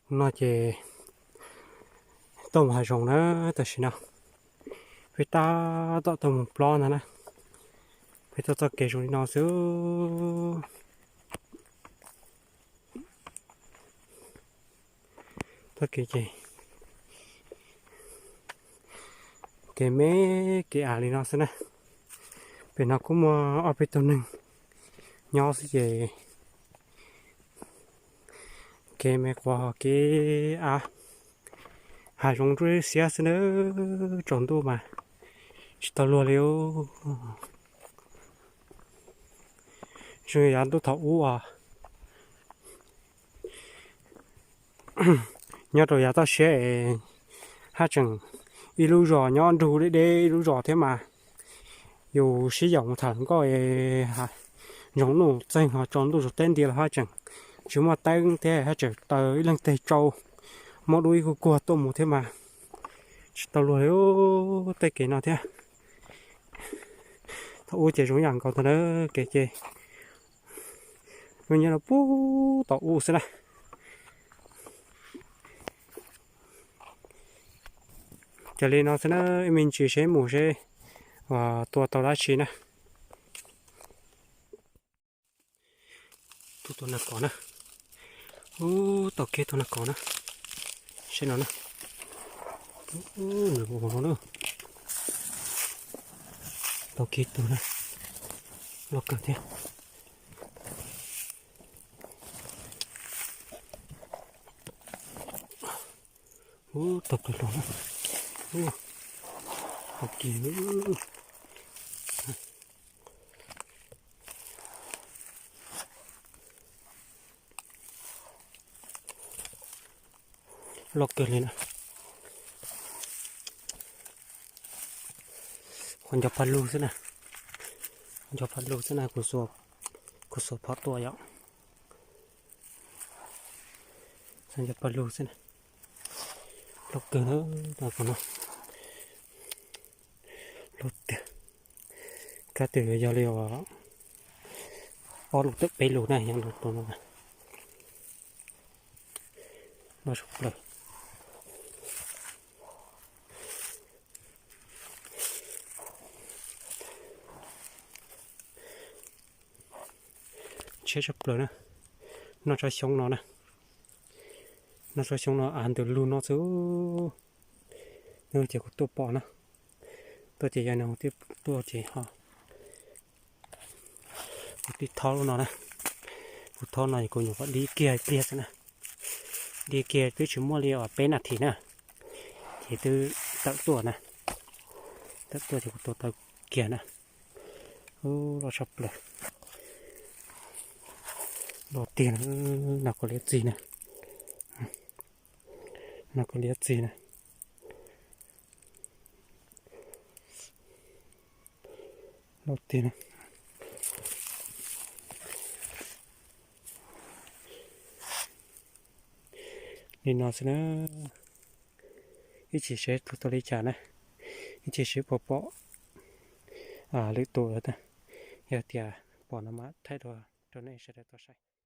Hnub no ces tuaj mus hav zoov na, tam sim no peb tab tom tuaj mus plob ntag na. Peb tuaj txoj kev zoo li no xwb. Txoj kev ces kev me kev av li no xwb na. Pem no kuj muaj ob peb tug neeg nyob xwb ces kev me quav ho kev av, hav zoov nruab xiab xwb na. Tsaus ntuj mas tsis tau luag li. Zoo yav ntuj thaum ub os, nyob rau yav toj siab es haj tseem ib lub zos nyob nrug deb deb ib lub zos thiab mas yus sib yaum mus tham hluas nkauj es zoov nuj txeeg ho tsaus ntuj tsaus teb nti los haj tseem tsis muaj teeb thiab haj tseem taws ib leeg teg tsau, muab dub ib kuj kuag tuaj mus thiab mas tsis tau luag li tej kev no thiab. Thaum ub ces zoo yam nkaus ntag na, kev ces lub nyob rau puag tom ub xwb na. Ces li no xwb na, ib me ntsis seb mus seb tua tau dab tsi na. Tus tua nas kos na, ub, tau kiag tus nas kos na, seb no na, nws ua no na, tau kiag tus na, loj kawg thiab. Ub, tau kiag los na, ub, tau kiag. Loj kawg li na. Qhov nco paj lug xwb na, nco paj lug xwb na, kuv xuas phom tua yom. Nco paj lug xwb na, loj kawg na, no, loj tiag. Kab twg yog li os, ob lus twb peb lus na, yog no tus no. Loj tshaj plaws. Tshiab tshaj plaws na. Noj tsob xyoob no na. Noj tsob xyoob no av ntws lug no xwb. Nws ces kuv tuaj pom na. Tuaj ces yog nws tuaj ces ho kuv tib thob lub no na. Kuv thob no kuv nyuam qhuav dib kiag pliag xwb na. Dib kiag twb tsis muaj li os peb nas this na, ces twb tawm tuaj na. Tawm tuaj ces kuv tua tau kiag na. Ub, loj tshaj plaws. Loj tiag na, nas kos liab txig na. Nas kos liab txig na. Loj tiag na. Li no xwb na. Ib chim seb tua tau li cas na. Ib chim seb puas pom lwm tus lawm. Yog tias pom no mas thaij dua rau nej sawv daws tau saib.